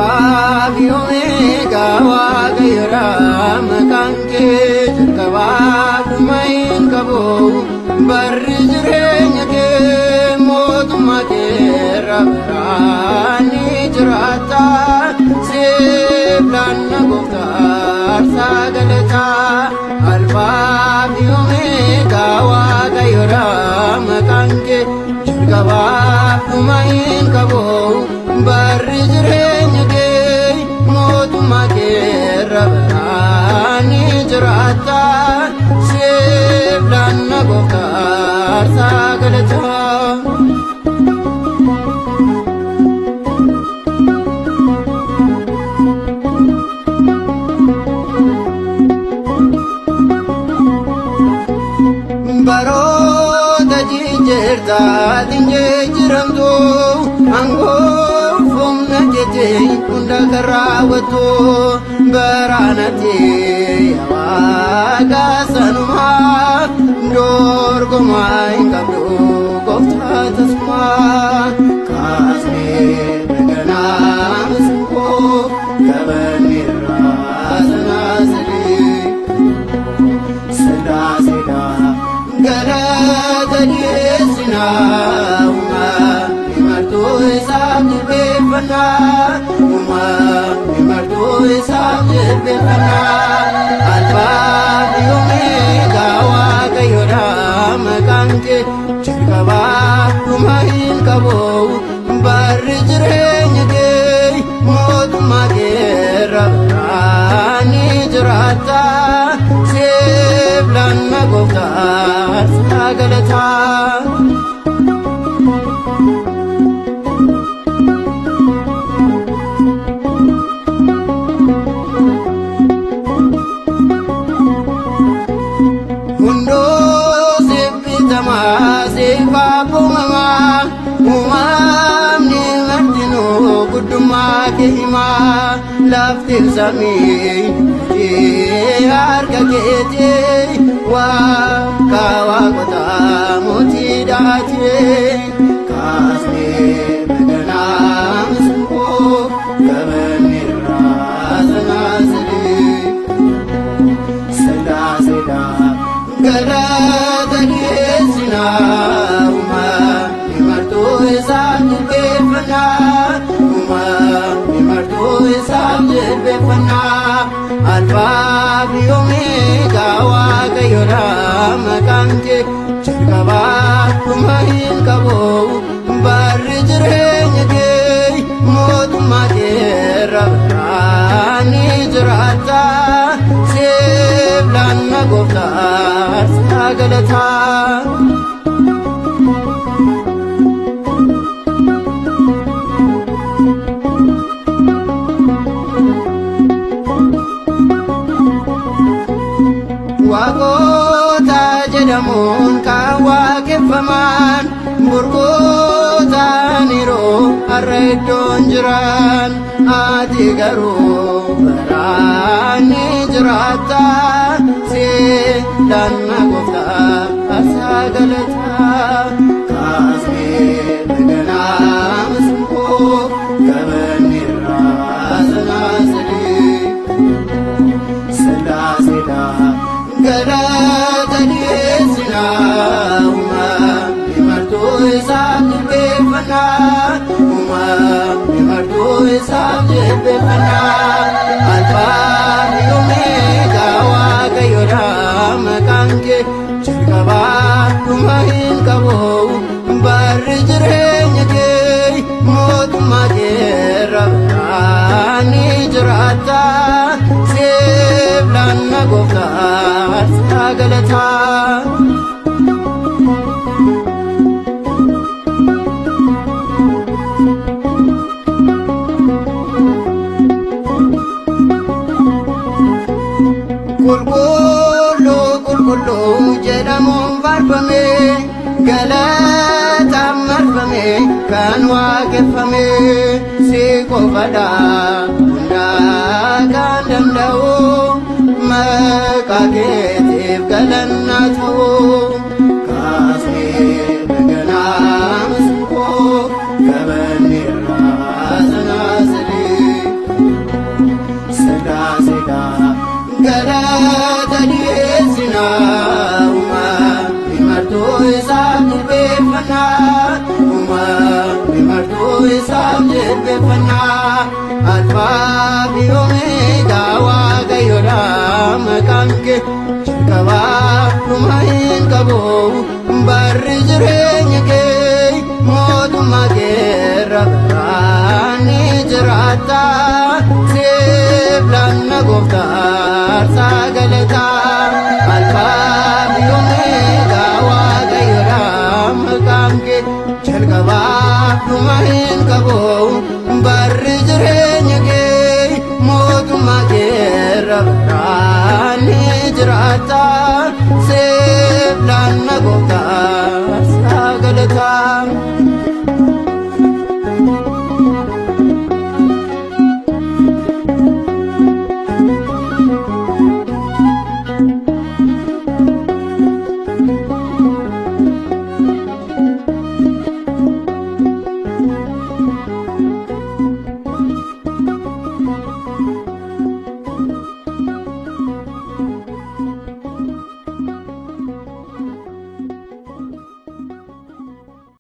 Alfaa fi Omeegaa Waaqayyoodha maqaan kee jalqabaa dhuma hin qabu. Barri jireenya kee mootummaa kee irra baraan ni jiraata. Siif laanna gooftaa aarsaa galataa. Alfaa fi Omeegaa Waaqayyoodha maqaan kee jalqabaa dhuma hin qabu. Barri jireenya kee mootummaa kee irra baraan ni jiraata. Siif laanna gooftaa aarsaa galataa. Baroota jijjiirtaatiin jijjiiramtu aangoo humna keetiin hunda kan raawwattu baraanatti waaqa sanumaa dorgomaa hin qabdu gooftaa tasumaa kaasnee baganaa masqoo gabanirraa sanaasadii. Sillaaseedha galata dhiyeessinaa uumamni martuu isaaf jilbeeffannaa uumamni martuu isaaf jilbeeffannaa Alfaa fi Omeegaa Waaqayyoodha maqaan kee jalqabaa dhuma hin qabu barri jireenya kee mootummaa kee irra baraan ni jiraata. Siif laanna gooftaa aarsaa galataa. Hunduu siif bitamaa siif abboomamaa uumamni martinuu guddummaa kee himaa lafti samii hojii harka keetii waaqa waaqotaa mootii daatii kaasnee baganaa masqoo gabanirraa sanaasadii. Sillaaseedha galata dhiyeessinaa uumamni martuu isaaf jilbeeffannaa uumamni martuu isaaf jilbeeffannaa Alfaa fi Omeegaa Waaqayyoodha maqaan kee jalqabaa dhuma hin qabu barri jireenya kee mootummaa kee irra baraan ni jiraata. Siif laanna gooftaa aarsaa galataa. Waaqota jedhamuun kan waaqeffaman burqootaaniiru har'a iddoon jiran ati garuu baraan ni jiraatta siif laanna gooftaa aarsaa galataa kaasnee baganaa masqoo gabanirraa sanaasadii Sillaaseedha galata dhiyeessinaa uumamni martuu isaaf jilbeeffannaa uumamni martuu isaaf jilbeeffannaa Alfaa fi Omeegaa Waaqayyoodha maqaan kee jalqabaa dhuma hin qabu barri jireenya kee mootummaa kee irra baraan ni jiraata. Siif laanna gooftaa aarsaa galataa. Qulqulluu qulqulluu jedhamuun faarfame galataan marfame kan waaqeffame si qofadha hundaa kan danda'u maqaa keetiif galannaa ta'u kaasnee baganaa masqoo gabanirraa sanaasadii. Martuu isaaf jilbeeffannaa. Alfaa fi Omeegaa Waaqayyoodha maqaan kee, jalqabaa dhuma hin qabu barri jireenya kee. Mootummaa keerra baraan ni jiraata. Siif laanna gooftaa aarsaa galataa. Alfaa fi Omeegaa Waaqayyoodha maqaan kee, jalqabaa dhuma hin qabu.